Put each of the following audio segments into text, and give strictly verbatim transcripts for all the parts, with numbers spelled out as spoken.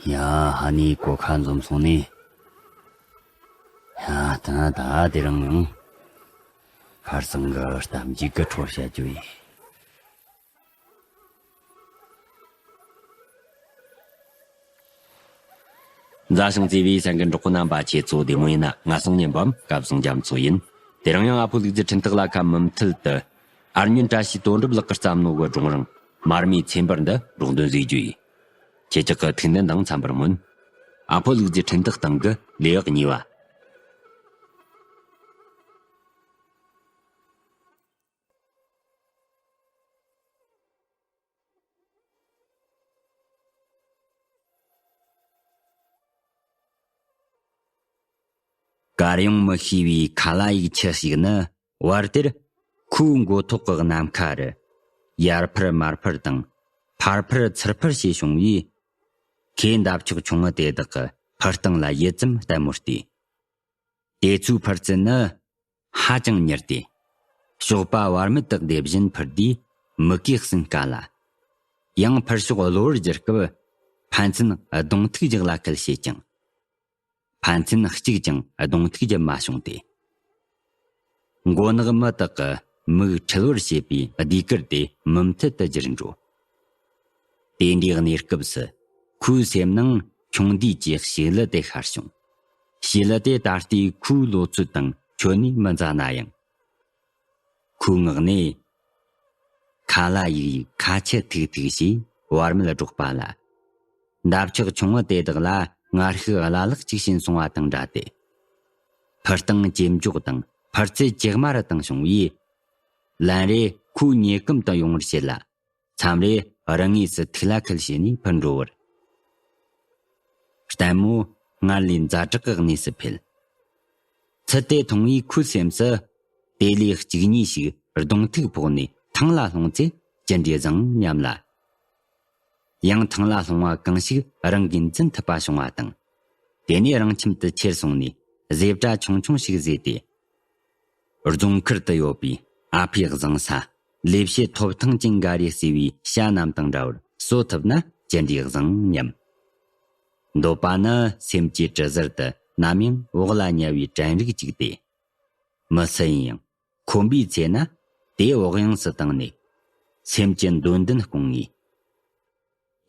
ཡ། ཧ་ནི་གོ་ཁ་འཛོམས་སོང་ནི། ཡ། ད་ད་དེ་རིང་ཡང་ཁར་སང་གི་གཏམ་རྒྱུད་ཀྱི་འཕྲོ་བཤད་རྒྱུ་ཡིན། མཛའ་ཞིང་བརྩེ་བའི་སེམས་ཀྱི་འགྲོགས་པོ་རྣམ་པ། ཁྱེད་ཚོ་བདེ་མོ་ཡིན་ན། ང་སང་ཉན་པའམ་སྐལ་བཟང་རྒྱ་མཚོ་ཡིན། དེ་རིང་ཡང་ཨ་ཕོ་ལུག་རྫི་འཕྲིན་སྟེགས་ལ་ཁ་མུ་མཐུད་དུ། ཨར་ཉོན་བཀྲ་ཤིས་དོན་གྲུབ་ལགས་ཀྱིས་བརྩམས་ནོ་གི་སྒྲུང་རིང་མར་མེའི་ཚེ་འབར་འདི་སྒྲོག་འདོན་བཟོས་རྒྱུ་ཡིན། ཁྱེད་ཅག་གི་ཐུགས་འདུན་དང་འཚམ་པར་སྨོན། ཨ་ཕོ་ལུག་རྫི་འཕྲིན་སྟེགས་སྟེང་གི་ལེའུ་གཉིས་པ། གར་ཡོང་མི་ཤེས་པའི་ཁ་ལ་ཡིག་ཁྱུ་ཞིག་ནི། བར་དེར་ཁོའི་མགོ་ཐོག་གི་ནམ་མཁའ་རུ་ཡར་འཕུར་མར་འཕུར་དང་ཕར་འཕུར་ཚུར་འཕུར་བྱས་བྱུང་བས། ཁོས་འདབ་ཆགས་ཆུང་ངུ་དེ་དག་གི་འཕུར་སྟངས་ལ་ཡུད་ཙམ་ལྟད་མོ་བལྟས། དེ་ཚོའི་འཕུར་ཚུལ་ནི་ཧ་ཅང་མྱུར་ཏེ། ཞོགས་པ་བར་མི་དག་དེ་བཞིན་འཕུར་དུས་མིག་གིས་ཟིན་དཀའ་ལ། ཡང་འཕུར་ཕྱོགས་གློ་བུར་བསྒྱུར་སྐབས་ཕན་ཚུན་གདོང་ཐུག་རྒྱག་ལ་སྐུལ་བྱེད་ཀྱང་། ཕན་ཚུན་གཅིག་ཀྱང་གདོང་ཐུག་རྒྱབ་མ་བྱུང་སྟེ། མགོ་ནག་མི་དག་གི་མིག་འཁྲུལ་བར་བྱེད་པའི་ཟློས་གར་དེ་མུ་མཐུད་དུ་བསྒྱུར་འགྲོ། དེ་འདྲའི་གནས་སྐབས་སུ་ཁོའི་སེམས་ནང་ཁྱུང་འདུས་ཀྱི་བྱིས་གླུ་དེ་ཤར་བྱུང་། བྱིས་གླུ་དེ་ད་ལྟའི་ཁོའི་ལོ་ཚོད་དང་ཁྱོན་ནས་མི་མཛའ་ན་ཡང་། ཁོའི་ངག་ནས། ཁ་ལ་ཡིག་ཡིག་ཁ་ཆུ་ཐིག་ཐིག་བྱས་བར་མེད་སྒྲོག་པ་ལ། འདབ་ཆགས་ཆུང་ངུ་དེ་དག་ལ་ངར་ཤུགས་བླ་ལྷག་ཅིག་ཕྱིན་སོང་བ་དང་འདྲ་སྟེ། འཕུར་སྟངས་ཇེ་མགྱོགས་དང་འཕུར་ཚད་ཇེ་དམའ་རུ་བཏང་བྱུང་བས། ལན་རེ་ཁོའི་ཉེ་གམ་དུ་ཡོང་བར་བྱེད་ལ། མཚམས་རེ་རང་ངོས་སུ་ཐིག་ལ་ཁུལ་བྱས་ནས་འཕུར་འགྲོ་བར། ལྟད་མོ་སྔར་ལས་ཛ་དྲག་གི་གནས་སུ་འཕེལ། ཚུལ་དེ་མཐོང་བའི་ཁོའི་སེམས་སུ། དེ་ལས་གཅིག་གཉིས་ཤིག་གདོང་ཐུག་ཕོག་ནས་ཐང་ལ་ལྷུང་ཚེ་ཅི་འདྲའི་བཟང་སྙམ་ལ། ཡང་ཐང་ལ་ལྷུང་བ་གང་ཞིག་རང་གིས་འཛིན་ཐུབ་པ་བྱུང་བ་དང་། དེ་ནས་རང་ཁྱིམ་དུ་ཁྱེར་སོང་ནས་བཟོས་གྲྭ་ཆུང་ཆུང་ཞིག་བཟོས་ཏེ། རྫོང་ཁུལ་དུ་ཡོད་པའི་ཨ་ཕའི་བཟང་ས་ལས་བྱེད་ཐོབ་ཐང་ཅན་འགའ་རེས་གཙོས་པའི་བྱ་རྣམས་དང་འདྲ་བར་གསོ་ཐུབ་ན་ཅི་འདྲའི་བཟང་སྙམ། འདོད་པ་ནི་སེམས་ཀྱི་དྲི་ཟུར་དུ་ནམ་ཡང་འོག་ལ་ཉལ་བའི་དྲན་རིག་ཅིག་སྟེ། མི་སུ་ཡིན་ཡང་ཁོམ་པའི་ཚེ་ན་དེ་བག་ཡངས་སུ་བཏང་ནས། སེམས་ཀྱི་འདོད་འདུན་སྐོང་ངེས།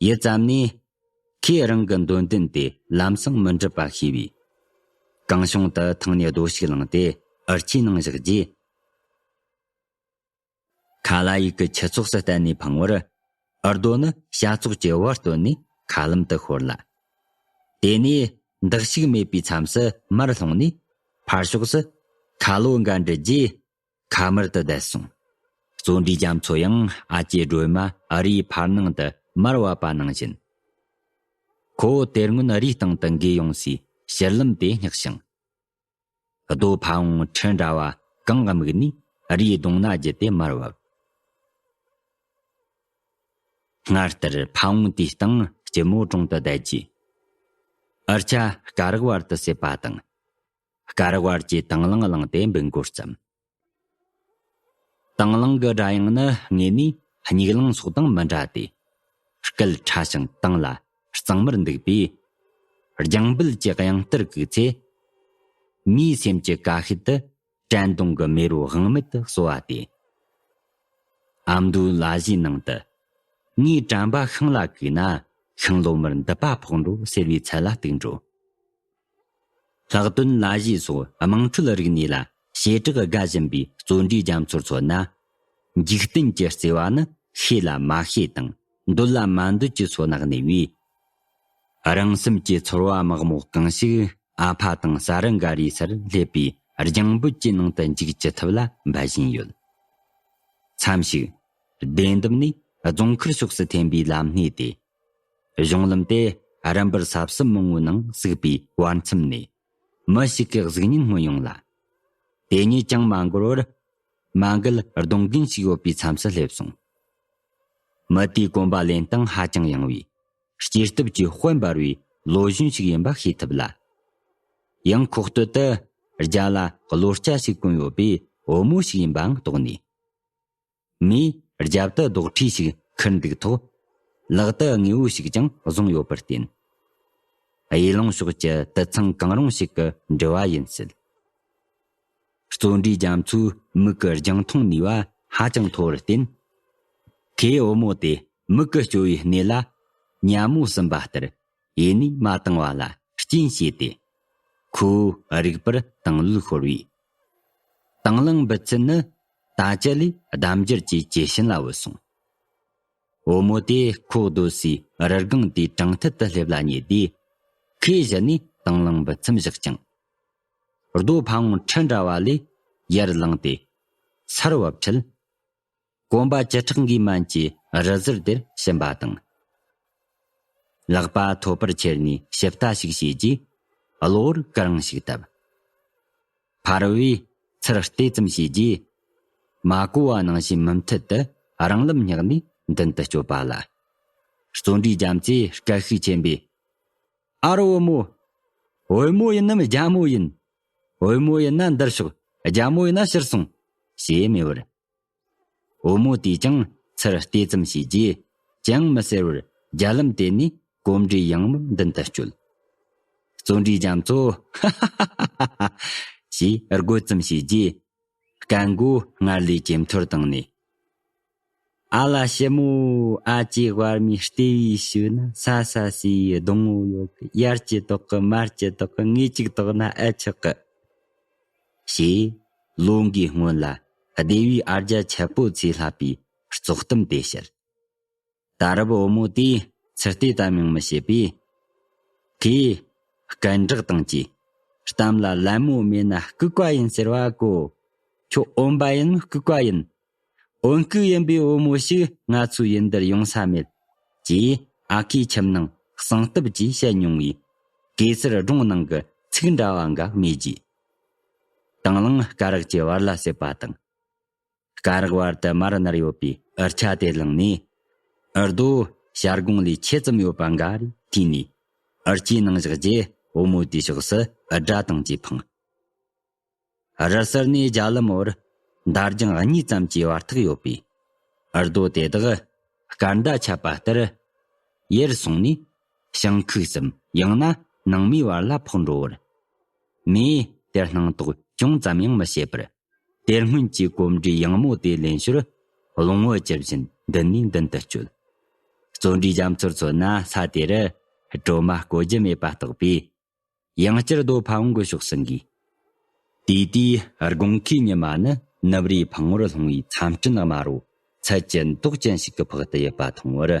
ཡུད་ཙམ་ནས་ཁོས་རང་གི་འདོད་འདུན་དེ་ལམ་སང་མི་འགྲུབ་པ་ཤེས་པས། གང་བྱུང་དུ་ཐང་ནས་རྡོ་ཞིག་བླངས་ཏེ་འུར་ཆས་ནང་བཞག་རྗེས། ཁ་ལ་ཡིག་གི་ཁྱུ་ཚོགས་སུ་བརྟེན་ནས་འཕངས་པར། འུར་རྡོ་ནི་བྱ་ཚོགས་ཀྱི་བར་བཏོན་ནས་མཁའ་ལམ་དུ་ཤོར་ལ། དེ་ནས་འདག་ཞིག་མེད་པའི་མཚམས་སུ་མར་ལྷུང་ནས་ཕར་ཕྱོགས་སུ་ཁ་ལོ་འགའ་འདྲི་རྗེས། ཁ་མར་དུ་བསྡད་སོང་། བརྩོན་འགྲུས་རྒྱ་མཚོ་ཡང་ཨ་ཅེ་སྒྲོལ་མ་རིའི་ཕར་ནང་དུ་མར་བབས་པ་ནང་བཞིན། ཁོ་བོ་དེ་སྔོན་རིའི་སྟེང་དུ་འགོས་ཡོང་སའི་ཕྱིར་ལམ་དེ་བསྙེགས་ཤིང་། རྡོ་ཕ་བོང་ཁྲི་འདྲ་བ་གང་དམིགས་ནས་རིའི་གདོང་ན་བརྒྱུད་དེ་མར་བབས། སྔར་ལྟར་ཕ་བོང་དེའི་སྟེང་སྐྱི་མོ་དྲུང་དུ་བསྡད་རྗེས། འུར་ཆ་སྐ་རགས་བར་དུ་བསྲེས་པ་དང་། སྐ་རགས་བར་གྱི་དང་བླངས་བླངས་ཏེ་འབུད་འགོ་བརྩམས། དང་བླངས་ཀྱི་སྒྲ་དབྱངས་ནི་དངོས་ནས་སྙིགས་རླུང་སོགས་དང་མི་འདྲ་སྟེ། སྐད་ཕྲ་ཞིང་དྭངས་ལ་གཙང་མར་འདུག་པས། རྒྱང་འབུད་ཀྱི་དབྱངས་རྟར་བཀུག་ཚེ། མིའི་སེམས་ཀྱི་ཀ་ཤེད་དུ་དྲན་གདུང་གི་མེ་རོ་དབང་མེད་དུ་གསོ་བ་སྟེ། ཨ་མདོའི་ལ་གཞས་ནང་དུ། ངའི་དྲན་པ་ཤིང་ལ་བཀུག་ན་ཤིང་ལོ་མར་འདི་པ་ཕོག་འགྲོ་ཟེར་བའི་ཚུལ་ལ་གཏུགས་འགྲོ། ལྷག་དོན་ལ་གཞས་སོགས་དམངས་ཁྲོད་རིག་གནས་ལ་བྱེ་བྲག་དགའ་བཞིན་པའི་བརྩོན་འགྲུས་རྒྱ་མཚོར་མཚོན་ན། འཇིག་རྟེན་གྱི་བརྩེ་བ་ནི་ཤེས་ལ་མ་ཤེས་དང་འདོད་ལ་མ་འདོད་ཀྱི་ཚོར་སྣ་གནས་པས། རང་སེམས་ཀྱི་ཚོར་བ་མག་མོག་གང་ཞིག་ཨ་ཕ་དང་ཟ་རི་འགའ་རེའི་སར་སླེབས་པའི་རྒྱང་འབུད་ཀྱི་ནང་དུ་འཇུག་ཅི་ཐུབ་ལ་འབད་བཞིན་ཡོད། མཚམས་ཤིག་བདེན་འདུམ་ནས་རྫོང་ཁུལ་ཕྱོགས་སུ་འཐེན་པའི་ལམ་སྣེ་དེ། གཞུང་ལམ་དེ་རིམ་པར་ས་བསུབ་མང་བོའི་ནང་ཟུག་པའི་བར་མཚམས་ནས་མི་ཞིག་གི་གཟུགས་བརྙན་མངོན་ཡོང་ལ། དེ་ཉིད་ཅང་མ་འགོར་བར་མ་འགུལ་རྡུང་རྒན་ཞིག་ཡོད་པའི་མཚམས་སུ་སླེབས་སོང་། མི་དེའི་གོམ་པ་ལེན་སྟངས་ཧ་ཅང་ཡང་བས། སྐྱེས་སྟོབས་ཀྱི་དཔལ་འབར་བའི་ལོ་གཞོན་ཞིག་ཡིན་པ་ཤེས་ཐུབ་ལ། ཡང་ཁོག་སྟོད་དུ་རྒྱ་ལ་གློ་སྐྱ་ཞིག་གོན་ཡོད་པས་བུ་མོ་ཞིག་ཡིན་པའང་རྟོགས་ནས། མོས་རྒྱབ་ཏུ་རྡོག་ཁྲེས་ཤིག་ཁུར་འདུག་ཐོག་ལག་ཏུ་དངོས་པོ་ཞིག་ཀྱང་བཟུང་ཡོད་པར་བརྟེན། གཡས་ལུང་ཕྱོགས་ཀྱི་དུད་ཚང་གང་རུང་ཞིག་གི་འགྲུལ་བ་ཡིན་སྲིད། བརྩོན་འགྲུས་རྒྱ་མཚོའི་མིག་གི་རྒྱང་མཐོང་ནུས་པ་ཧ་ཅང་མཐོ་བར་བརྟེན། ཁོས་བུ་མོ་དེ་མིག་གིས་སྐྱོ་བའི་སྣེ་ལ་ཉ་མོ་ཟིན་པ་ལྟར་ཡེ་ནས་མ་བཏང་བ་ལ་རྐྱེན་བྱས་ཏེ། ཁོའི་རིག་པར་དང་ལུས་ཤོར་བས། དང་བླངས་འབུད་ཚད་ནི་ད་ཅི་ལས་ལྡབ་འགྱུར་གྱིས་ཇེ་ཞན་ལ་འོད་སོང་། བུ་མོ་དེ་ཁོ་སྡོད་སའི་རི་སྒང་དེའི་དྲང་ཐད་དུ་སླེབས་ལ་ཉེ་དུས། ཁོས་གཞི་ནས་དང་བླངས་འབུད་མཚམས་བཞག་ཅིང་། རྡོ་ཕ་བོང་ཁྲི་འདྲ་བ་ལས་ཡར་ལངས་ཏེ། སར་བབས་འཕྲལ། གོམ་པ་བཅུ་ཕྲག་འགའི་མན་གྱི་རི་ཟུར་དེར་ཕྱིན་པ་དང་། ལག་པ་ཐོད་པར་ཁྱེར་ནས་ཞིབ་ལྟ་ཞིག་བྱས་རྗེས། གློ་བུར་གུ་རིང་ཞིག་བཏབ། ཕ་རོལ་བས་ཚུར་བལྟས་ཙམ་བྱས་རྗེས། མ་གོ་བ་ནང་བཞིན་མུ་མཐུད་དུ་རང་ལམ་སྙེག་ནས་མདུན་དུ་བསྐྱོད་པ་ལ། བརྩོན་འགྲུས་རྒྱ་མཚོས་སྐད་ཤུགས་ཆེན་པོས། ཨ་རོ་བུ་མོ། བུ་མོ་ཡིན་ནམ་རྒྱ་མོ་ཡིན། བུ་མོ་ཡིན་ན་འདིར་ཤོག་རྒྱ་མོ་ཡིན་ན་ཕྱིར་སོང་། ཞེས་སྨྲས་པར། བུ་མོ་དེས་ཀྱང་ཚུར་བལྟས་ཙམ་བྱས་རྗེས། ཅང་མི་ཟེར་བར་རྒྱ་ལམ་དེད་ནས་གོམ་འགྲོས་ཡང་མོར་མདུན་དུ་བསྐྱོད། བརྩོན་འགྲུས་རྒྱ་མཚོ། ཧ་ཧ་ཧ་ཧ་ཧ། ཞེས་དགོད་ཙམ་བྱས་རྗེས། སྐད་མགོ་སྔར་ལས་ཇེ་མཐོར་བཏང་ནས། ཨ་ལ་ཞི་མོ། ཨ་ཅེ་བར་མའི་ལྟེ་བའི་ཤུལ་ན་ས་ས་སི་ཡི་སྡོང་བོ་ཡོད་གི། ཡར་གྱི་དོག་གི། མར་གྱི་དོག་གི། ངས་གཅིག་དོག་ན་ཨེ་ཆོག་གི། ཞེས་ལོ་འགའི་སྔོན་ལ་སྡེ་བའི་ཨ་རྒྱ་ཆད་པོ་ཚེ་བསླབས་པའི་བཙོག་གཏམ་དེ་བཤད། ད་རབ་བུ་མོ་དེས་ཚུར་བལྟས་དམ་ཡང་མི་བྱེད་པས། ཁོས་སྐད་འདྲེག་བཏང་རྗེས། གཏམ་ལ་ལད་མོ་མེད་ན་ལྐུགས་པ་ཡིན་ཟེར་བ་གོ། ཁྱོད་འོན་པ་ཡིན་ནོ་ལྐུགས་པ་ཡིན། འོན་ལྐུགས་ཡིན་པའི་བུ་མོ་ཞིག་ང་ཚོའི་ཡུལ་འདིར་ཡོང་ས་མེད། ཅེས་ཨ་ཁུའི་ཁྱིམ་ནང་གསང་གཏམ་གྱིས་བཤད་མྱོང་བའི་གེ་སར་སྒྲུང་ནང་གི་ཚིག་འདྲ་བ་འགའ་སྨྲས་རྗེས། དང་བླངས་སྐ་རགས་ཀྱི་བར་ལ་སྲེད་པ་དང་། སྐ་རགས་བར་དུ་མར་ནར་ཡོད་པའི་འུར་ཆ་དེ་བླངས་ནས། འུར་རྡོ་བྱ་སྒོང་ལས་ཆེ་ཙམ་ཡོད་པ་འགའ་རེ་བཏིས་ནས། འུར་ཆའི་ནང་བཞག་རྗེས་བུ་མོ་དེའི་ཕྱོགས་སུ་འུར་སྒྲ་བཏང་རྗེས་འཕངས། རི་སུལ་ནས་རྒྱ་ལམ་བར་འདར་ལྗང་གཉིས་ཙམ་གྱི་བར་ཐག་ཡོད་པས། འུར་རྡོ་དེ་དག་སྐར་མདའ་ཆད་པ་ལྟར་ཡར་སོང་ནས་ཤིང་ཁུག་སམ་ཡང་ན་ནང་མིའི་བར་ལ་ཕོག་འགྲོ་བར། མོས་དེར་སྣང་དོགས་ཅུང་ཙམ་ཡང་མི་བྱེད་པར། དེ་སྔོན་གྱི་གོམ་འགྲོས་ཡང་མོ་དེ་ལེན་ཞོར་གླང་བུ་བཅུ་བཞིན་མདུན་ནས་མདུན་དུ་བསྐྱོད། བརྩོན་འགྲུས་རྒྱ་མཚོར་མཚོན་ན་ས་དེར་སྒྲོལ་མ་བཀོལ་རྒྱུ་མེད་པ་རྟོགས་པས། ཡང་བསྐྱར་རྡོ་ཕ་བོང་གི་ཕྱོགས་སུ་འགོས། དེའི་དུས་དགོང་ཁའི་ཉི་མ་ནི་ནུབ་རིའི་ཕང་བོར་ལྷུང་བའི་མཚམས་སྤྲིན་དམར་བོ་ཚལ་གྱི་མདོག་ཅན་ཞིག་གི་ཕག་ཏུ་ཡིབ་པ་མཐོང་བར།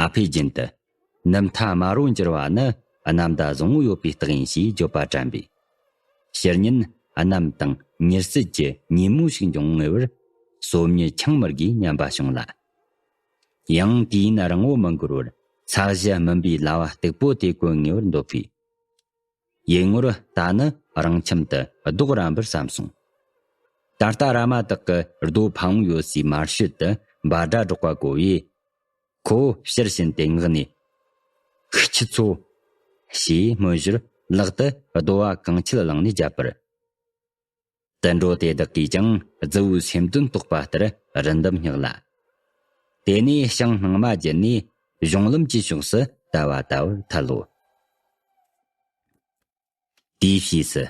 ཨ་ཕས་རྒྱུན་དུ། ནུབ་མཐའ་དམར་བོ་འགྱུར་བ་ནི་གནམ་ཟླ་བཟང་བོ་ཡོད་པའི་རྟགས་ཡིན་ཞེས་བརྗོད་པ་དྲན་པས། ཕྱི་ཉིན་གནམ་དྭངས་མྱུར་བསིལ་གྱི་ཉིན་མོ་ཞིག་འབྱུང་ངེས་པར་སོམ་ཉི་འཆང་མི་དགོས་སྙམ་པ་བྱུང་ལ། ཡང་དུས་ཡུན་རིང་བོ་མི་འགོར་བར་ས་གཞི་སྨིན་པའི་ལྭ་བ་སྟུག་པོ་དེ་གོན་ངེས་པར་འདོད་པས། ཡུལ་ངོར་ད་ནི་རང་ཁྱིམ་དུ་ལྡོག་རན་པར་བསམ་སོང་། ད་ལྟ་ར་མ་དག་གི་རྡོ་ཕ་བོང་ཡོད་སའི་མར་ཤོད་དུ་འབའ་སྒྲ་སྒྲོག་པ་གོ་བས། ཁོ་ཕྱིར་ཕྱིན་ཏེ་ངག་ནས། ཤི་ཁྱི་ཚོ། ཞེས་སྨོན་ཞོར་ལག་ཏུ་རྡོ་བ་གང་ཆེད་བླངས་ནས་བརྒྱབ་པར། དུད་འགྲོ་དེ་དག་གིས་ཀྱང་རྫི་བོའི་སེམས་དོན་རྟོགས་པ་ལྟར་རི་འདབས་བསྙེགས་ལ། དེ་ནས་ཞིང་སྣང་མ་བརྒྱུད་ནས་གཞུང་ལམ་གྱི་ཕྱོགས་སུ་ལྟ་བ་ལྟ་བུར་ཐལ་ལོ། དེའི་ཕྱིས་སུ།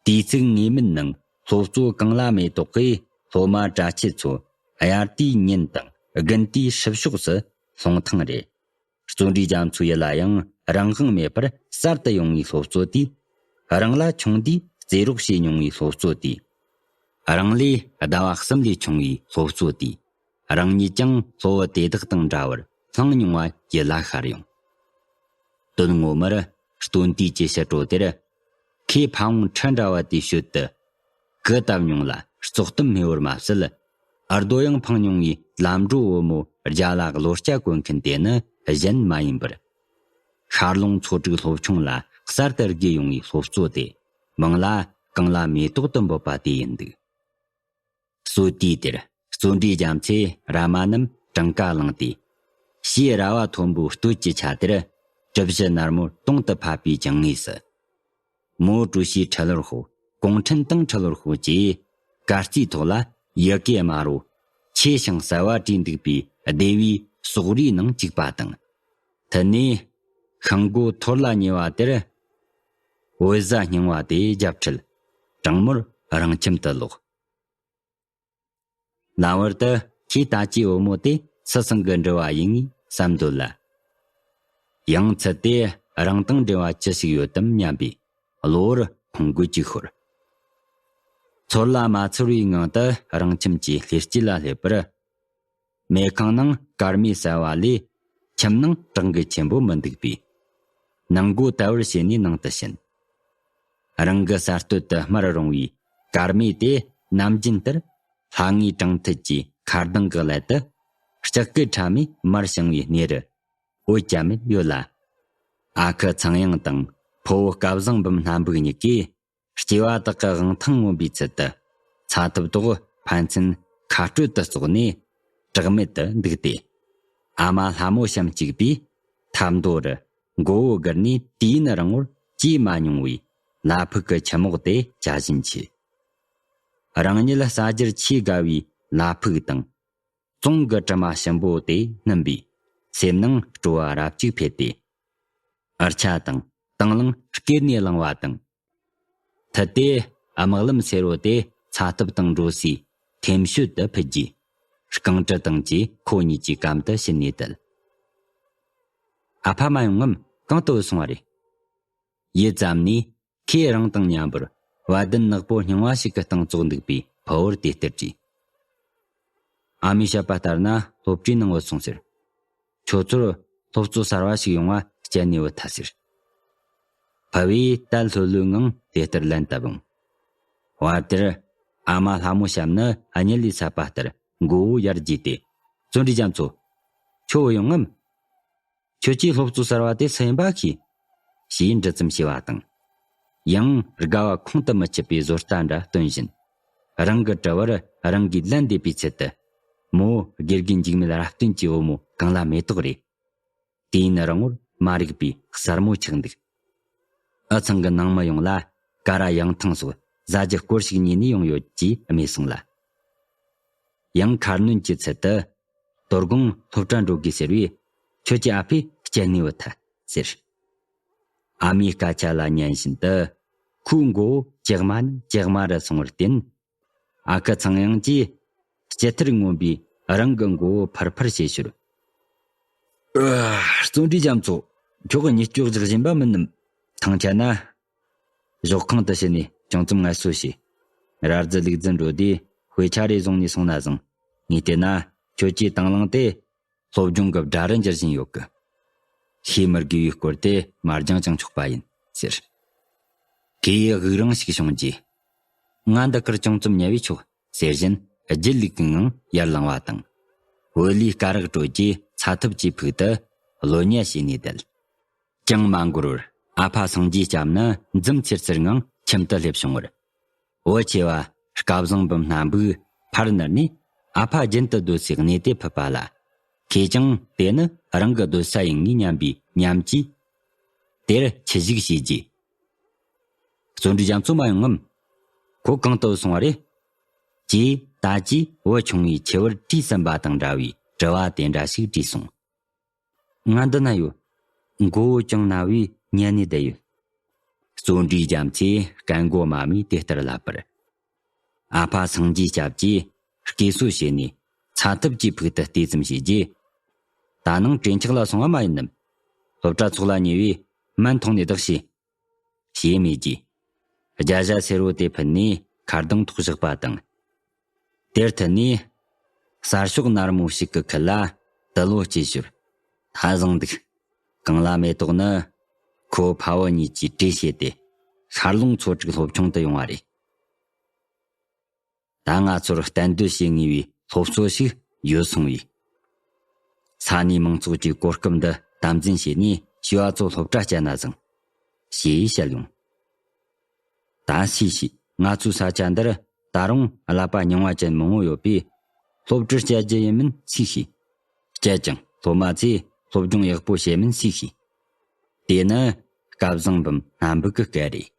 དུས་ཚིགས་ངེས་མེད་ནང་སློབ་གཙོ་གངས་ལྷ་མེ་ཏོག་གིས་སློབ་མ་གྲྭ་ཆས་ཚོ་དབྱར་དུས་ཉིན་དང་དགུན་དུས་ཧྲིལ་ཕྱོགས་སུ་སློང་ཐེངས་རེ། བརྩོན་འགྲུས་རྒྱ་མཚོའི་ཡུལ་ལ་ཡང་རང་དབང་མེད་པར་གསར་དུ་ཡོང་བའི་སློབ་གཙོ་དེས། རང་ལ་ཆུང་དུས་རྩེད་རོགས་བྱས་མྱོང་བའི་སློབ་གཙོ་དེས། རང་ལས་ཟླ་བ་གསུམ་ལས་ཆུང་བའི་སློབ་གཙོ་དེས། རང་ཉིད་ཀྱང་སློབ་བུ་དེ་དག་དང་འདྲ་བར་བསླངས་མྱོང་བ་ཡིད་ལ་ཤར་ཡོང་། དོན་ངོ་མར་སྟོན་དུས་ཀྱི་ཕྱི་དྲོ་དེར། ཁོས་ཕ་བོང་ཁྲི་འདྲ་བ་དེའི་ཞོལ་དུ་གུ་བཏབ་མྱོང་ལ་བཙོག་གཏམ་སྨྲས་པར་མ་ཟད། ཨར་རྡོ་ཡང་འཕངས་མྱོང་བའི་ལམ་འགྲོ་བུ་མོ་རྒྱ་ལ་གློ་སྐྱ་གོན་མཁན་དེ་ནི་གཞན་མ་ཡིན་པར། ཤར་ལུང་ཚོ་དྲུག་སློབ་ཆུང་ལ་གསར་དུ་དགོས་ཡོང་བའི་སློབ་གཙོ་དེ། མིང་ལ་གངས་ལྷ་མེ་ཏོག་ཏུ་འབོད་པ་དེ་ཡིན་འདུག་སྲོད་དུས་དེར་བརྩོན་འགྲུས་རྒྱ་མཚོས་ར་མ་རྣམས་གྲངས་ཀ་བླངས་ཏེ། ཕྱིའི་ར་བ་མཐོན་པོའི་སྟོད་ཀྱི་ཆ་དེར་གྲུ་བཞི་ནར་མོར་དུང་དུ་ཕབ་པའི་གྱང་ངོས་སུ། མོའི་གྲུ་བཞིའི་ཁྲི་ལོར་ཤོག་གུང་ཁྲན་ཏང་ཁྲི་ལོར་ཤོག་ཅེས་གར་རྩིས་ཐོག་ལ་ཡི་གེ་དམར་བོ་ཆེ་ཞིང་གསལ་བ་བྲིས་འདུག་པའི་སྡེ་བའི་སོག་རིའི་ནང་བཅུག་པ་དང་། མཐུད་ནས་ ཁང་སྒོ་འཐོར་ལ་ཉེ་བ་དེར། འོད་ཟ་སྙིང་བ་དེའི་རྒྱབ་ཁྲལ། དྲང་མོར་རང་ཁྱིམ་དུ་ལོག་ལམ་བར་དུ་ཁོས་ད་ཅི་བུ་མོ་དེ་སུ་ཚང་གི་འབྲི་བ་ཡིན་ངེས་བསམ་འདོད་ལ། ཡང་ཚུལ་དེ་རང་དང་འབྲེལ་བ་ཅི་ཞིག་ཡོད་དམ་སྙམ་པའི་གློ་བུར་ཁོང་དགོད་ཅིག་ཤོར། ཚོར་ལ་མ་ཚོར་བའི་ངང་དུ་རང་ཁྱིམ་གྱི་ལྷས་སྐྱིད་ལ་སླེབས་པར། མལ་ཁང་ནང་སྐར་མའི་གསལ་བ་ལས་ཁྱིམ་ནང་བྲང་གི་ཆེན་པོ་མི་འདུག་པས། ནང་སྒོ་དལ་བུར་ཕྱེ་ནས་ནང་དུ་ཕྱིན། རང་གི་གསར་གཏོད་དུ་སྨྲར་རུང་བའི་སྐར་མའི་དེ་ནམ་རྒྱུན་ལྟར་ལྷ་ངའི་དྲང་ཐད་ཀྱི་ཁ་གདང་གི་ཀླད་དུ་ལྕགས་ཀྱི་ཕྲ་མས་མར་བྱིང་བའི་སྣེ་རུ་འོད་ཀྱང་མེད་ཡོད་ལ། ཨ་ཁུ་ཚངས་དབྱངས་དང་ཕུ་བོ་སྐལ་བཟང་འབུམ་སྣ་འབུག་གཉིས་ཀས་སྐྱེ་བ་དག་གི་དབང་ཐང་མངོན་པའི་ཚུལ་དུ་ཚ་ཐབ་ཐོག་ཕན་ཚུན་ཁ་སྤྲོད་དུ་བཙོག་ནས་གྲགས་མེད་དུ་འདུག་སྟེ། ཨ་མ་ལྷ་མོ་བྱམས་གཅིག་པས་ཐབ་མདོ་རུ་མགོ་བོ་སྒུར་ནས་དུས་ཡུན་རིང་བོར་གྱེས་མ་མྱོང་བའི་ལ་ཕུག་གི་ཁྱུ་མོག་དེ་བྱ་བཞིན་མཆིས། རང་ཉིད་ལ་ཟ་རྒྱུར་ཆེས་དགའ་བའི་ལ་ཕུག་དང་། བཙོང་གི་དྲི་མ་ཞིམ་པོ་དེ་སྣུམ་པས་སེམས་ནང་སྤྲོ་བ་རབ་ཅིག་འཕེལ་ཏེ། འུར་ཆ་དང་དང་བླངས་སྐེད་ནས་བླངས་བ་དང་། ཐུད་དེ་དམག་ལམ་སེར་བོ་དེ་ཚ་ཐབ་དང་འགྲོ་སའི་ཐེམ་ཤུལ་དུ་ཕུད་རྗེས། རྐང་དྲི་དང་བཅས་ཁོ་གཉིས་ཀྱི་གམ་དུ་ཕྱིན་ནས་བསྡད། ཨ་ཕ་མ་ཡོང་ངམ། གང་དུ་སོང་བ་རེད། ཡིད་ཙམ་ནས་ཁོས་རང་དང་མཉམ་པོར་བ་དན་ནག་པོ་རྙིང་བ་ཞིག་གི་སྟེང་བཙོག་འདུག་པའི་ཕུ་བོར་དེ་ལྟར་དྲིས། ཨ་མའི་བཤད་པ་ལྟར་ན་སློབ་གྲྭའི་ནང་བུད་སོང་ཟེར། ཁྱོད་ཚོར་སློབ་གཙོ་གསར་བ་ཞིག་ཡོང་བ་སྐྱེལ་ནས་བུད་ཐལ་ཟེར། ཕུ་བོས་དལ་ལྷོད་ལྷོད་ངང་དེ་ལྟར་ལན་བཏབ་འོང་། བར་དེར་ཨ་མ་ལྷ་མོ་བྱམས་ནི་གཉིད་ལས་སད་པ་ལྟར་མགོ་བོ་ཡར་བགྱིས་ཏེ། བརྩོན་འགྲུས་རྒྱ་མཚོ། ཁྱོད་བུད་ཡོང་ངམ། ཁྱོད་ཀྱིས་སློབ་གཙོ་གསར་བ་དེ་སུ་ཡིན་པ་ཤེས། ཞེས་འདྲི་ཙམ་བྱས་པ་དང་། ཡང་དགའ་བ་ཁོང་དུ་མི་ཆུད་པའི་བཟོ་ལྟ་འདྲ་སྟོན་བཞིན། རང་གི་དྲི་བར་རང་གིས་ལན་འདེབས་པའི་ཚུལ་དུ། མོ་དགེ་རྒན་འཇིགས་མེད་རབ་བརྟན་གྱི་བུ་མོ་གངས་ལྷ་མེ་ཏོག་རེད། དུས་ཡུན་རིང་བོར་མ་རིག་པའི་གསར་མོ་ཆགས་འདུག་ཨུ་ཚང་གི་ནང་མི་ཡོངས་ལ་ཀ་ར་ཡང་ཐང་སོགས་ཟ་རྒྱུ་སྐོར་ཞིག་ཉོས་ནས་ཡོང་ཡོད་ཅེས་སྨྲས་སོང་ལ། ཡང་ཁ་སྣོན་གྱི་ཚུལ་དུ། དོ་དགོང་སློབ་གྲྭ་འགྲོ་དགོས་ཟེར་བས། ཁྱོད་ཀྱི་ཨ་ཕས་སྐྱེལ་ནས་བུད་ཐལ་ཟེར། ཨ་མའི་སྐད་ཆ་ལ་ཉན་བཞིན་དུ། ཁོའི་མགོ་བོ་ལྕགས་མ་ནས་ལྕགས་མ་རུ་སོང་བར་བརྟེན། ཨ་ཁུ་ཚངས་དབྱངས་ཀྱིས་སྐྱི་ཐེར་མངོན་པའི་རང་གི་མགོ་བོ་ཕུར་ཕུར་བྱེད་ཞོར། ཨ། བརྩོན་འགྲུས་རྒྱ་མཚོ། ཁྱོད་གཉིད་སྐྱོ་རྒྱག་བཞིན་པ་མིན་ནམ། ཐང་ཆད་ན། ཞོགས་ཁང་དུ་ཕྱིན་ནས་ཅུང་ཙམ་ངལ་གསོ་བྱོས། ར་རྫི་ལུག་རྫི་འགྲོ་དུས་དཔེ་ཆ་རེ་བཟུང་ནས་སོང་ན་བཟང་། ངས་བལྟས་ན་ཁྱོད་ཀྱི་དང་བླངས་དེ་སློབ་སྦྱོང་གི་དགྲ་རུ་འགྱུར་བཞིན་ཡོད་གི། ཤེས་མི་དགོས་པའི་སྐོར་དེ་མ་སྦྱངས་ཀྱང་ཆོག་པ་ཡིན་ཟེར། ཁོས་དབུགས་རིང་ཞིག་བྱུང་རྗེས། ང་འདི་ཁར་ཅུང་ཙམ་ཉལ་བས་ཆོག་ཟེར་བཞིན་སྒྱིད་ལུག་གི་ངང་ཡར་ལངས་པ་དང་། བུ་ལས་སྐ་རགས་དྲོད་ཀྱིས་ཚ་ཐབ་ཀྱི་ཕུག་ཏུ་གློ་ཉལ་བྱས་ནས་བསྡད། ཅང་མ་འགོར་བར་ཨ་ཕ་སངས་རྒྱས་སྐྱབས་ནི་འཛུམ་ཚེར་ཚེར་ངང་ཁྱིམ་དུ་སླེབས་བྱུང་བར། བུ་ཆེ་བ་སྐལ་བཟང་འབུམ་སྣ་འབུག་ཕར་ནུར་ནས་ཨ་ཕ་རྒྱུན་དུ་སྡོད་སའི་གནས་དེ་ཕུད་པ་ལ། ཁོས་ཀྱང་དེ་ནི་རང་གི་སྡོད་ས་ཡིན་ངེས་སྙམ་པའི་ཉམས་ཀྱིས། དེར་ཁྱི་ཞིག་བྱས་རྗེས། བརྩོན་འགྲུས་རྒྱ་མཚོ་མ་ཡོང་ངམ། ཁོ་གང་དུ་སོང་བ་རེད། ཅེས་ད་ཅིག་བུ་ཆུང་བས་ཆེ་བར་དྲིས་ཟིན་པ་དང་འདྲ་བའི་དྲི་བ་དེ་འདྲ་ཞིག་དྲིས་སོང་། ང་འདི་ན་ཡོད། མགོ་བོ་ཅུང་ན་བས་ཉལ་ནས་བསྡད་ཡོད། བརྩོན་འགྲུས་རྒྱ་མཚོས་སྐད་མགོ་དམའ་མོས་དེ་ལྟར་ལབ་པར། ཨ་ཕ་སངས་རྒྱས་སྐྱབས་ཀྱིས་སྐད་གསོ་བྱས་ནས་ཚ་ཐབ་ཀྱི་ཕུག་ཏུ་བལྟས་ཙམ་བྱས་རྗེས། ད་ནངས་གྲོས་འཆག་ལ་སོང་བ་མ་ཡིན་ནམ། སློབ་གྲྭ་ཚོགས་ལ་ཉེ་བས་སྨན་འཐུང་ནས་བདག་བྱོས། ཞེས་སྨྲས་རྗེས། རྒྱ་ཞྭ་སེར་བོ་དེ་ཕུད་ནས་ཁ་གདང་ཐོག་བཞག་པ་དང་། དེར་མཐུད་ནས་གསར་ཤོག་ནར་མོ་ཞིག་གི་ཁུད་ལ་དུ་ལོ་སྐྱེས་ཞོར། ད་བཟང་འདུག། གངས་ལྷ་མེ་ཏོག་ནི་ཁོ་ཕ་བུ་གཉིས་ཀྱིས་གྲོས་བྱས་ཏེ་ཤར་ལུང་ཚོ་དྲུག་སློབ་ཆུང་དུ་ཡོང་བ་རེད། ད་ང་ཚོར་གཏན་སྡོད་བྱེད་ངེས་པའི་སློབ་གཙོ་ཞིག་ཡོད་སོང་བས། ས་གནས་མང་ཚོགས་ཀྱིས་གོ་སྐབས་འདི་དམ་འཛིན་བྱས་ནས་བྱིས་པ་ཚོ་སློབ་གྲྭ་བསྐྱལ་ན་བཟང་། ཞེས་བཤད་ཡོང་། ད་སུས་ཤེས། ང་ཚོའི་ས་ཆ་འདིར་ད་རུང་ཀླད་པ་རྙིང་བ་ཅན་མང་བོ་ཡོད་པས། སློབ་གྲྭར་བསྐྱལ་རྒྱུ་ཡིན་མིན་སུས་ཤེས། བསྐྱལ་ཀྱང་སློབ་མ་ཚོས་སློབ་སྦྱོང་ཡག་པོ་བྱེད་མིན་སུས་ཤེས། དེ་ནི་སྐལ་བཟང་འབུམ་སྣ་འབུག་གི་སྐད་རེད།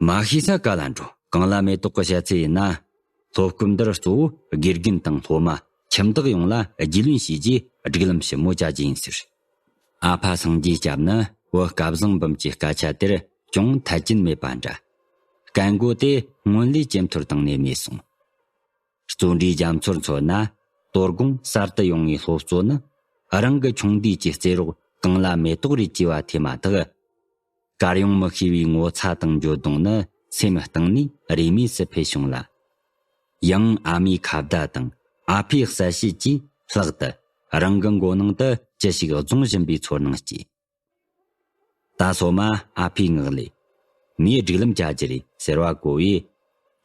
མ་ཤེས་ས་ག་ལ་འགྲོ། གངས་ལྷ་མེ་ཏོག་གི་བཤད་ཚུལ་ཡིན་ན། སློབ་སྐབས་འདིར་གཙོ་བོ་དགེ་རྒན་དང་སློབ་མ་ཁྱིམ་བདག་ཡོངས་ལ་རྒྱུས་ལོན་བྱས་རྗེས་སྒྲིག་ལམ་ཞིབ་མོ་བྱ་རྒྱུ་ཡིན་ཟེར། ཨ་ཕ་སངས་རྒྱས་སྐྱབས་ནི་ བོད་སྐལ་བཟང་འབུམ་གྱི་སྐད་ཆ་དེར་ཅུང་ཐད་ཀྱིན་མེད་པ་འདྲ། སྐད་མགོ་དེ་སྔོན་ལས་ཇེ་མཐོར་བཏང་ནས་སྨྲས་སོང་། བརྩོན་འགྲུས་རྒྱ་མཚོར་མཚོན་ན། དོ་དགོང་གསར་དུ་ཡོང་བའི་སློབ་གཙོ་ནི་རང་གི་ཆུང་དུས་ཀྱི་རྩེད་རོགས་གངས་ལྷ་མེ་ཏོག་རེད་ཅེས་པ་དེ་མ་ཐག། གར་ཡོང་མི་ཤེས་པའི་ངོ་ཚ་དང་འགྱོད་གདུང་ནི་སེམས་གཏིང་ནས་རེས་མོས་སུ་འཕེལ་བྱུང་ལ། ཡང་ཨ་མའི་ཁ་བརྡ་དང་ཨ་ཕའི་གསལ་བཤད་ཀྱིས་ལྷག་ཏུ་རང་གི་མགོ་ནང་དུ་ཅི་ཞིག་རྫོང་བཞིན་པའི་ཚོར་སྣང་སྐྱེས། ད་སོ་མ་ཨ་ཕའི་ངག་ལས། མིའི་སྒྲིག་ལམ་བྱ་རྒྱུ་རེད་ཟེར་བ་གོ་བས།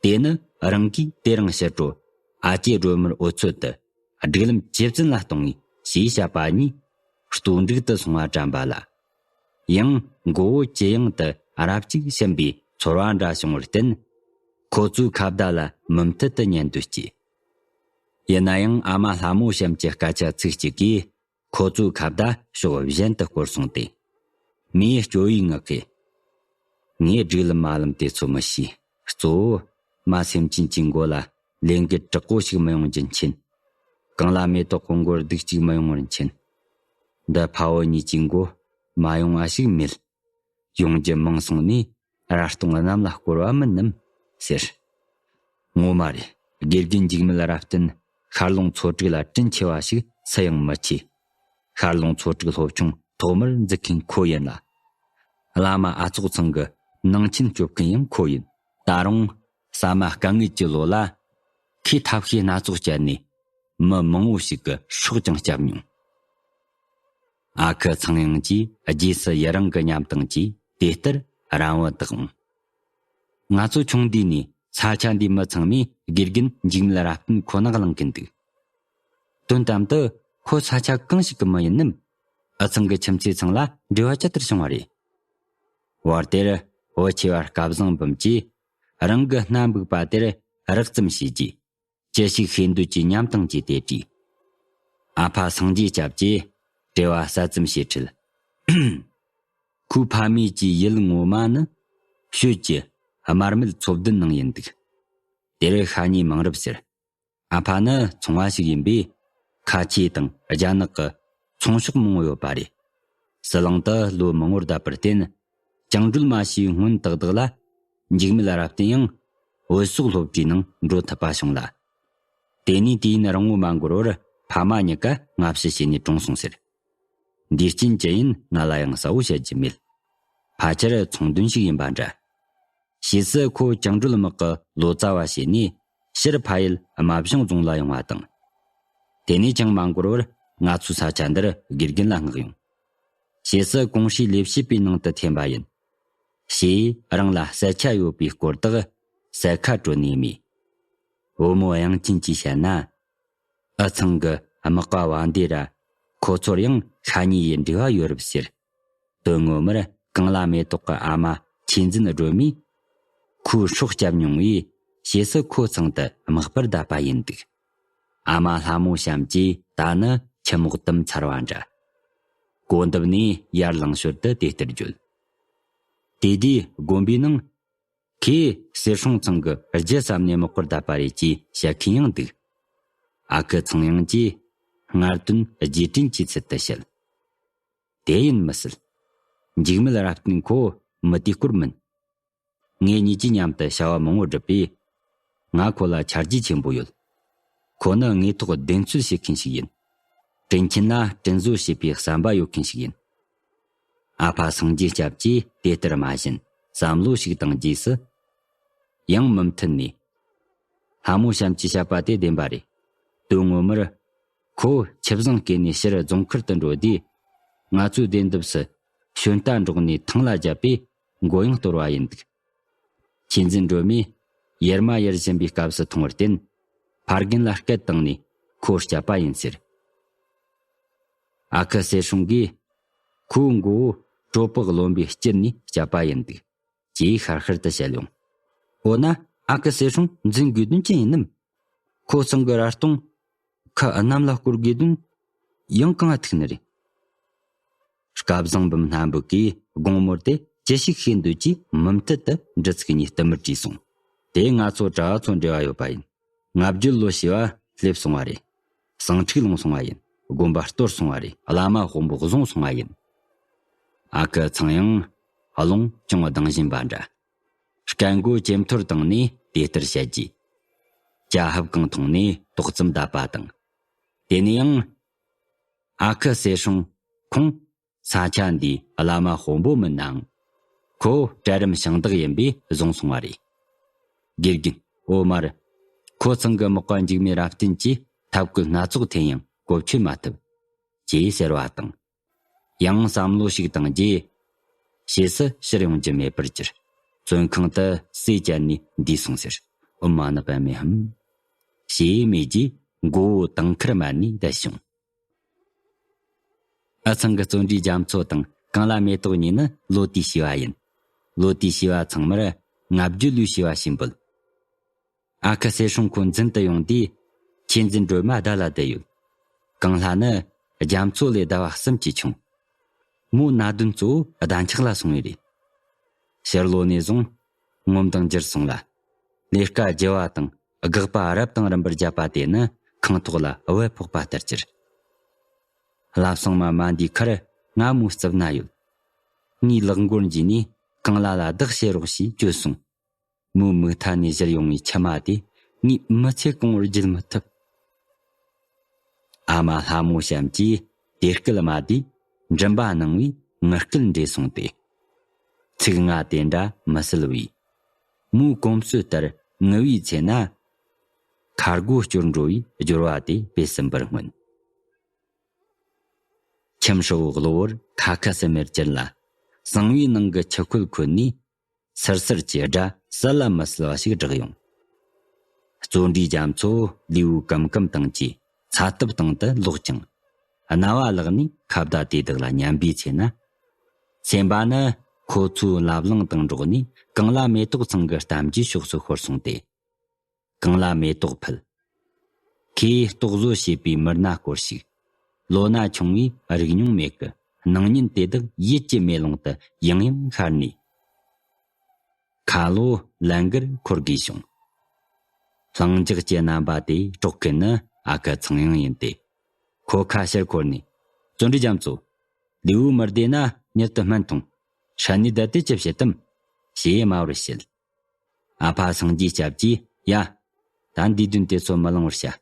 དེ་ནི་རང་གིས་དེ་རིང་ཕྱི་དྲོ་ཨ་ཅེ་སྒྲོལ་མར་འུ་ཚོད་དུ་སྒྲིག་ལམ་ཇེ་བཙན་ལ་གཏོང་ངེས་ཞེས་བཤད་པ་གཉིས་ལྟོ་འགྲིག་ཏུ་སོང་བ་དྲན་པ་ལ། ཡང་མགོ་བོ་ཇེ་ཡང་དུ་རབ་ཅིག་ཕྱིན་པའི་ཚོར་བ་འདྲ་བྱུང་བར་བརྟེན། ཁོ་ཚོའི་ཁ་བརྡ་ལ་མུ་མཐུད་དུ་ཉན་འདོད་སྐྱེས། ཡིན་ན་ཡང་ཨ་མ་ལྷ་མོ་གཤམ་གྱི་སྐད་ཆ་ཚིག་གཅིག་གིས། ཁོ་ཚོའི་ཁ་བརྡ་ཕྱོགས་གཞན་དུ་བསྐོར་སོང་སྟེ། མིའི་སྐྱོ་བའི་ངག་གིས། ངས་སྒྲིག་ལམ་མ་ལམ་དེ་ཚོ་མི་ཤེས། གཙོ་བོ་མ་སེམས་ཅན་གྱི་མགོ་ལ་ལས་འགུལ་དྲག་པོ་ཞིག་མི་ཡོང་རྒྱུ་མཁྱེན། གངས་ལྷ་མེ་ཏོག་གི་མགོར་སྡུག་ཅིག་མི་ཡོང་བར་མཁྱེན། འདི་ཕ་བུ་གཉིས་ཀྱི་མགོ་མ་ཡོང་བ་ཞིག་མེད། ཡོང་རྒྱུ་མང་སོང་ནས་ར་སྟོང་གནམ་ལ་བསྐོར་བ་མིན་ནམ་ཟེར། ངོ་མ་རེད། དགེ་རྒན་འཇིགས་མེད་རབ་བརྟན་ཤར་ལུང་ཚོ་དྲུག་ལ་དྲིན་ཆེ་བ་ཞིག་སུ་ཡང་མི་ཆེ། ཤར་ལུང་ཚོ་དྲུག་སློབ་ཆུང་ཐོག་མར་འཛུགས་མཁན་ཁོ་ཡིན་ལ། བླ་མ་ཨ་ཚོགས་ཚང་གི་ནང་ཆེན་སྐྱོབ་མཁན་ཡང་ཁོ་ཡིན། ད་རུང་ཟ་མ་དཀའ་ངལ་གྱི་ལོ་ལ་ཁོས་ཐབས་ཤེས་སྣ་ཚོགས་སྤྱད་ནས་མི་མང་བོ་ཞིག་གི་སྲོག་ཀྱང་བསྐྱབས་མྱོང་། ཨ་ཁུ་ཚངས་དབྱངས་ཀྱིས་རྗེས་སུ་ཡི་རང་གི་ཉམས་དང་བཅས་དེ་ལྟར་རམ་བུ་བཏགས་འོང་། ང་ཚོ་ཆུང་དུས་ནས་ས་ཆ་འདིའི་མི་ཚང་མས་དགེ་རྒན་འཇིགས་མེད་རབ་བརྟན་ཁོ་ན་གླེང་གིན་འདུག། དོན་དམ་དུ་ཁོ་ས་ཆ་གང་ཞིག་གི་མི་ཡིན་ནམ། ཨུ་ཚང་གི་ཁྱིམ་མཚེས་ཚང་ལ་འབྲེལ་བ་ཇི་ལྟར་བྱུང་བ་རེད། བར་དེར་བུ་ཆེ་བ་སྐལ་བཟང་འབུམ་གྱིས་རང་གི་སྣ་འབུག་པ་དེར་རགས་ཙམ་བྱས་རྗེས། ཅི་ཞིག་ཤེས་འདོད་ཀྱི་ཉམས་དང་བཅས་ཏེ་དྲིས། ཨ་ཕ་སངས་རྒྱས་སྐྱབས་ཀྱིས་དྲི་བ་གསལ་ཙམ་བྱས་ཁྲིད། ཁོའི་ཕ་མེས་ཀྱི་ཡུལ་ངོ་མ་ནི་ཤོད་ཀྱི་དམར་མེད་ཚོ་བདུན་ནང་ཡིན་འདུག། དེར་ཤ་ཉེ་མང་རབས་ཟེར། ཨ་ཕ་ནི་ཚོང་བ་ཞིག་ཡིན་པས་ཁ་ཆེ་དང་རྒྱ་ནག་གི་ཚོང་ཤོག་མང་བོ་ཡོད་པ་རེད། ཟི་ལིང་དུ་ལོ་མང་བོར་བསྡད་པར་བརྟེན། བཅིངས་འགྲོལ་མ་བྱས་སྔོན་ཏག་ཏག་ལ་འཇིགས་མེད་རབ་བརྟན་ཡང་བོད་སོག་སློབ་གྲྭའི་ནང་འགྲོ་ཐུབ་པ་བྱུང་ལ། དེ་ནས་དུས་ཡུན་རིང་བོ་མ་འགོར་བར་ཕ་མ་གཉིས་ཀ་མངའ་བཞུགས་བྱས་ནས་གྲོངས་སོང་ཟེར། འདིའི་རྐྱེན་ཅི་ཡིན་ང་ལ་ཡང་གསལ་བོ་བཤད་རྒྱུ་མེད། ཕལ་ཆེར་ཚོང་དོན་ཞིག་ཡིན་པ་འདྲ། ཕྱིས་སུ་ཁོ་བཅིངས་འགྲོལ་དམག་གི་ལོ་ཙཱ་བ་བྱས་ནས་ཕྱིར་ཕ་ཡུལ་རྨ་བྱུང་རྫོང་ལ་ཡོང་བ་དང་། དེ་ནས་ཀྱང་མ་འགོར་བར་ང་ཚོའི་ས་ཆ་འདིར་དགེ་རྒན་ལ་མངགས་ཡོང་། ཕྱིས་སུ་གོང་ཧྲིའི་ལས་བྱེད་པའི་ནང་དུ་འཐེན་པ་ཡིན། ཞེས་རང་ལ་གསལ་ཆ་ཡོད་པའི་སྐོར་དག་གསལ་ཁ་བཀྲོལ་ནས་སྨྲས། བུ་མོ་དབྱངས་ཅན་གྱིས་བཤད་ན། ཨུ་ཚང་གི་དམག་པ་བ་འདི་ར་ཁོ་ཚོར་ཡང་ཤ་ཉེ་ཡི་འབྲེལ་བ་ཡོད་རབས་ཟེར། དོན་ངོ་མར་གངས་ལྷ་མེ་ཏོག་གི་ཨ་མ་ཆོས་འཛིན་སྒྲོལ་མས་ཁོའི་སྲོག་བསྐྱབས་མྱོང་བས་ཕྱིས་སུ་ཁོ་ཚང་དུ་དམག་པར་བསྡད་པ་ཡིན་འདུག། ཨ་མ་ལྷ་མོ་བྱམས་ཀྱིས་ད་ནི་ཁྱི་མོག་དུམ་ཚར་བ་འདྲ། གོ་འདབ་ནས་ཡར་ལངས་ཞོར་དུ་དེ་ལྟར་བརྗོད། དེ་དུས་དགོན་པའི་ནང་ཁོས་གསེར་སྲུང་ཚང་གི་རྒྱུ་བསམ་ནས་དམག་པར་བསྡད་པ་རེད་ཅེས་བཤད་མཁན་ཡང་འདུག། ཨ་ཁུ་ཚངས་དབྱངས་ཀྱིས་སྔར་དོན་རྗེས་དྲན་གྱི་ཚུལ་དུ་བཤད། དེ་ཡིན་མི་སྲིད། འཇིགས་མེད་རབ་བརྟན་ཁོ་མི་དེའི་སྐོར་མིན། ངེད་གཉིས་ཀྱིས་མཉམ་དུ་བྱ་བ་མང་བོ་བསྒྲུབས་པས། ང་ཁོ་ལ་ཆ་རྒྱུས་ཆེན་པོ་ཡོད། ཁོ་ནི་དངོས་ཐོག་བདེན་འཚོལ་བྱེད་མཁན་ཞིག་ཡིན། དྲིན་ཆེན་ལ་དྲིན་གཟོ་བྱེད་པའི་བསམ་པ་ཡོད་མཁན་ཞིག་ཡིན། ཨ་ཕ་སངས་རྒྱས་སྐྱབས་ཀྱིས་དེ་ལྟར་སྨྲ་བཞིན་བསམ་བློ་ཞིག་བཏང་རྗེས་སུ། ཡང་མུ་མཐུད་ནས། ལྷ་མོ་བྱམས་ཀྱིས་བཤད་པ་དེ་བདེན་པ་རེད། དོན་ངོ་མར། ཁོ་ཆུ་བཟང་བསྐྱལ་ནས་ཕྱིར་རྫོང་མཁར་དུ་འགྲོ་དུས། ང་ཚོའི་སྡེ་འདབས་སུ་ཞོན་རྟ་འདྲོགས་ནས་ཐང་ལ་བརྒྱབ་པས་མགོ་ཡང་གཏོར་བ་ཡིན་འདུག། ཆོས་འཛིན་སྒྲོལ་མས་ཡར་མ་ཡར་བཞིན་པའི་སྐབས་སུ་མཐོང་བར་བརྟེན། ཕ་རྒན་ལ་སྐད་བཏང་ནས་ཁོ་བསྐྱབས་པ་ཡིན་ཟེར། ཨ་ཁུ་གསེར་སྲུང་གིས་ཁོའི་མགོ་བོ་གྲོད་པ་རློན་པའི་དཀྱིལ་ནས་བསྐྱབས་པ་ཡིན་འདུག། ཅེས་ཤར་ཤར་དུ་བཤད་ཡོང་། འོ་ན་ཨ་ཁུ་གསེར་སྲུང་འཛིན་དགོས་དོན་ཅི་ཡིན་ནམ། ཁོ་ཚང་གི་ར་སྟོང་ཁ་གནམ་ལ་བསྐོར་དགོས་དོན་ཡང་གང་ང་ཐུག་ནི་རེད། སྐལ་བཟང་འབུམ་སྣ་འབུག་གིས་དགོང་མོར་དེ་ཅི་ཞིག་ཤེས་འདོད་ཀྱིས་མུ་མཐུད་དུ་འདྲི་ཚིག་གཉིས་བསྟུད་མར་དྲིས་སོང་། དེ་ང་ཚོ་གྲྭ་བ་ཚོ་འབྲེལ་བ་ཡོད་པ་ཡིན། ང་བརྒྱུད་ལོ་ཞེས་པ་སླེབས་སོང་བ་རེད། ཟིང་འཁྲུག་ལངས་སོང་བ་ཡིན། དགོན་པ་གཏོར་སོང་བ་རེད། བླ་མ་དཔོན་པོ་བཟུང་སོང་བ་ཡིན། ཨ་ཁུ་ཚང་ཡང་རླུང་ཅུང་ལྡང་བཞིན་པ་འདྲ། སྐད་མགོ་ཇེ་མཐོར་བཏང་ནས་དེ་ལྟར་བཤད་རྗེས། ཇ་ཧབ་གང་འཐུང་ནས་ཏོག་ཙམ་བསྡད་པ་དང་། དེ་ནས་ཡང་། ཨ་ཁུ་གསེར་སྲུང་ཁོང་ས་ཆ་འདིའི་བླ་མ་དཔོན་པོ་མིན་ནའང་། ཁོ་གྲལ་རིམ་ཞིང་བདག་ཡིན་པས་བཟུང་སོང་བ་རེད། དགེ་རྒན། འོ་མ་རེད། ཁོ་ཚང་གི་མག་པ་འཇིགས་མེད་རབ་བརྟན་གྱིས་ཐབས་བཀོད་སྣ་ཚོགས་འཐེན་ཡང་གོ་ཆོད་མ་ཐུབ། ཅེས་ཟེར་བ་དང་། ཡང་བསམ་བློ་ཞིག་བཏང་རྗེས། ཕྱིས་སུ་ཕྱིར་ཡོང་རྒྱུ་མེད་པར་གྱུར། བཙོན་ཁང་དུ་ཟས་བཅད་ནས་འདས་སོང་ཟེར། འོ་མ་ནི་བན་མེད་ཧམ། ཞེས་སྨྲས་རྗེས་མགོ་བོ་དང་ཁར་དམར་ནས་བསྡད་བྱུང་། ཨ་ཚང་གི་བརྩོན་འགྲུས་རྒྱ་མཚོ་དང་གངས་ལྷ་མེ་ཏོག་གཉིས་ནི་ལོ་དེའི་བྱིས་པ་ཡིན། ལོ་དེའི་བྱིས་པ་ཚང་མར་ང་བརྒྱུད་ལུས་བྱིས་པ་ཞེས་འབོད། ཨ་ཁུ་གསེར་སྲུང་ཁོ་འཛིན་དུ་ཡོང་དུས་ཁྱེད་འཛིན་སྒྲོལ་མ་ཟླ་ལ་བསྡད་ཡོད། གངས་ལྷ་ནི་རྒྱ་མཚོ་ལས་ཟླ་བ་གསུམ་གྱིས་ཆུང་། མོའི་གནད་དོན་གཙོ་བོ་གདན་ཆགས་ལ་སོང་བས་རེད། ཕྱི་ལོ་ནས་བཟུང་ངོམ་དང་འགྱུར་སོང་ལ། ལས་ཀ་རྒྱུ་བ་དང་སྒག་པ་རབ་དང་རིམ་པར་བརྒྱབ་པ་དེ་ནི་ཁང་ཐོག་ལ་བབ་ཕོག་པ་ལྟར་གྱུར། བླ་བསང་མ་མ་འདིའི་ཁར་ང་མོའི་རྩིབ་ན་ཡོད། ངའི་ལག་མགོར་འཇུས་ནས་གངས་ལྷ་ལ་བདག་བྱེད་རོགས་ཞེས་བརྗོད་སོང་། མོའི་མིག་མཐའ་ནས་བཞུར་ཡོང་བའི་མཆི་མ་དེ་ངས་མི་ཚེ་གང་བོར་བརྗེད་མི་ཐུབ། ཨ་མ་ལྷ་མོ་བྱམས་ཀྱིས་དེ་སྐད་སྨྲ་དུས་མགྲིན་པ་གནང་བས་ངུ་སྐད་འདྲེས་སོང་སྟེ། ཚིག་རྔ་དེ་འདྲ་མི་གསལ་བས། མོའི་གོམས་སྲོལ་ལྟར་ངུ་བའི་ཚེ་ན། ཁ་སྒོ་སྐྱོར་འགྲོ་བའི་སྦྱོར་བ་དེ་སྤེལ་ཟིན་པར་མངོན། ཁྱིམ་ཧྲིལ་བོ་གློ་བུར་ཁ་ཁ་ཟེར་མེར་གྱུར་ལ། གསང་བའི་ནང་གི་ཆུ་ཁོལ་ཁོལ་ནས། སིར་སིར་གྱི་སྒྲ་གསལ་ལ་མི་གསལ་བ་ཞིག་བསྒྲགས་ཡོང་། བརྩོན་འགྲུས་རྒྱ་མཚོ་ལུས་པོ་ཀུམ་ཀུམ་བཏང་རྗེས་ཚ་ཐབ་སྟེང་དུ་ལོག་ཅིང་། རྣ་བ་བླགས་ནས་ཁ་བརྡ་དེ་དག་ལ་ཉན་པའི་ཚེ་ན། སེམས་པ་ནི་ཁོ་ཚོའི་ལབ་གླེང་དང་འགྲོགས་ནས་གངས་ལྷ་མེ་ཏོག་ཚང་གི་གཏམ་རྒྱུད་ཕྱོགས་སུ་ཤོར་སོང་སྟེ། གངས་ལྷ་མེ་ཏོག་ཕུད། ཁོས་རྟོག་བཟོ་བྱས་པའི་མི་སྣ་སྐོར་ཞིག་ལོ་ན་ཆུང་བས་རིག་མྱོང་མེད་ཀི། སྣང་བརྙན་དེ་དག་ཡིད་ཀྱི་མེ་ལོང་དུ་ཡང་ཡང་ཤར་ནས། ཁ་ལོ་ལན་འགར་འཁོར་དགོས་བྱུང་། ལྷིང་འཇགས་ཀྱི་རྣམ་པ་དེ་དཀྲོག་མཁན་ནི་ཨ་ཁུ་ཚངས་དབྱངས་ཡིན་ཏེ། ཁོ་ཁ་ཕྱིར་འཁོར་ནས། བརྩོན་འགྲུས་རྒྱ་མཚོ། ལུས་པོ་མི་བདེ་ན་མྱུར་དུ་སྨན་འཐུང་། སྲན་ནས་བསྡད་དེ་ཅི་བྱེད་དམ། ཞེས་དམའ་བར་བཤད། ཨ་ཕ་སངས་རྒྱས་སྐྱབས་ཀྱིས། ཡ། ད་འདིའི་དོན་དེ་ཚོ་མི་གླེང་བར་བྱ།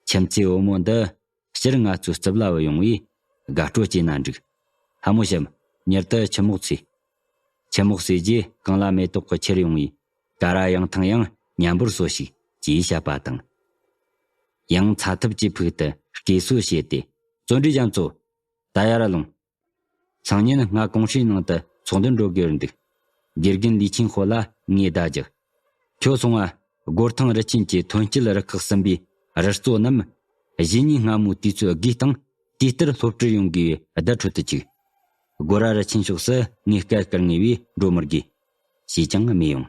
ཁྱིམ་མཚེས་བུ་མོ་འདི་སྤྱིར་ང་ཚོའི་རྩིབ་ལ་བུད་ཡོང་བས་དགའ་སྤྲོ་སྐྱེས་ན་འགྲིག། ལྷ་མོ་བྱམས། མྱུར་དུ་ཆུ་མོག་འཚོས། ཆུ་མོག་ཟོས་རྗེས་གངས་ལྷ་མེ་ཏོག་གི་ཁྱེར་ཡོང་བའི་ཀ་ར་ཡང་ཐང་ཡང་མཉམ་པོར་གསོ་ཞིག་ཅེས་བཤད་པ་དང་། ཡང་ཚ་ཐབ་ཀྱི་ཕུག་ཏུ་སྐད་གསོ་བྱས་ཏེ། བརྩོན་འགྲུས་རྒྱ་མཚོ། ད་ཡར་ལོངས། སང་ཉིན་ང་ཀུང་ཧྲེའི་ནང་དུ་ཚོགས་འདུར་འགྲོ་དགོས་འདུག་དགེ་རྒན་ལི་ཆིན་ཧོ་ལ་ངས་བརྡ་རྒྱག་ཁྱོད་སོང་ང་སྒོར་ཐང་རི་ཆེན་གྱི་ཐོན་སྐྱེད་རུ་ཁག་གསུམ་པའི་རུ་གཙོ་རྣམས་གཞེས་ནིང་སྔ་མོའི་དུས་ཚོད་བགོས་སྟངས་དུས་ལྟར་སློབ་ཁྲིད་ཡོང་དགོས་པའི་བརྡ་འཕྲོད་དུ་བཅུག་སྒོ་ར་རི་ཆེན་ཕྱོགས་སུ་ངས་སྐད་བསྐུར་ངེས་པས་འགྲོ་མི་དགོས། ཞེས་ཀྱང་སྨྲས་ཡོང་།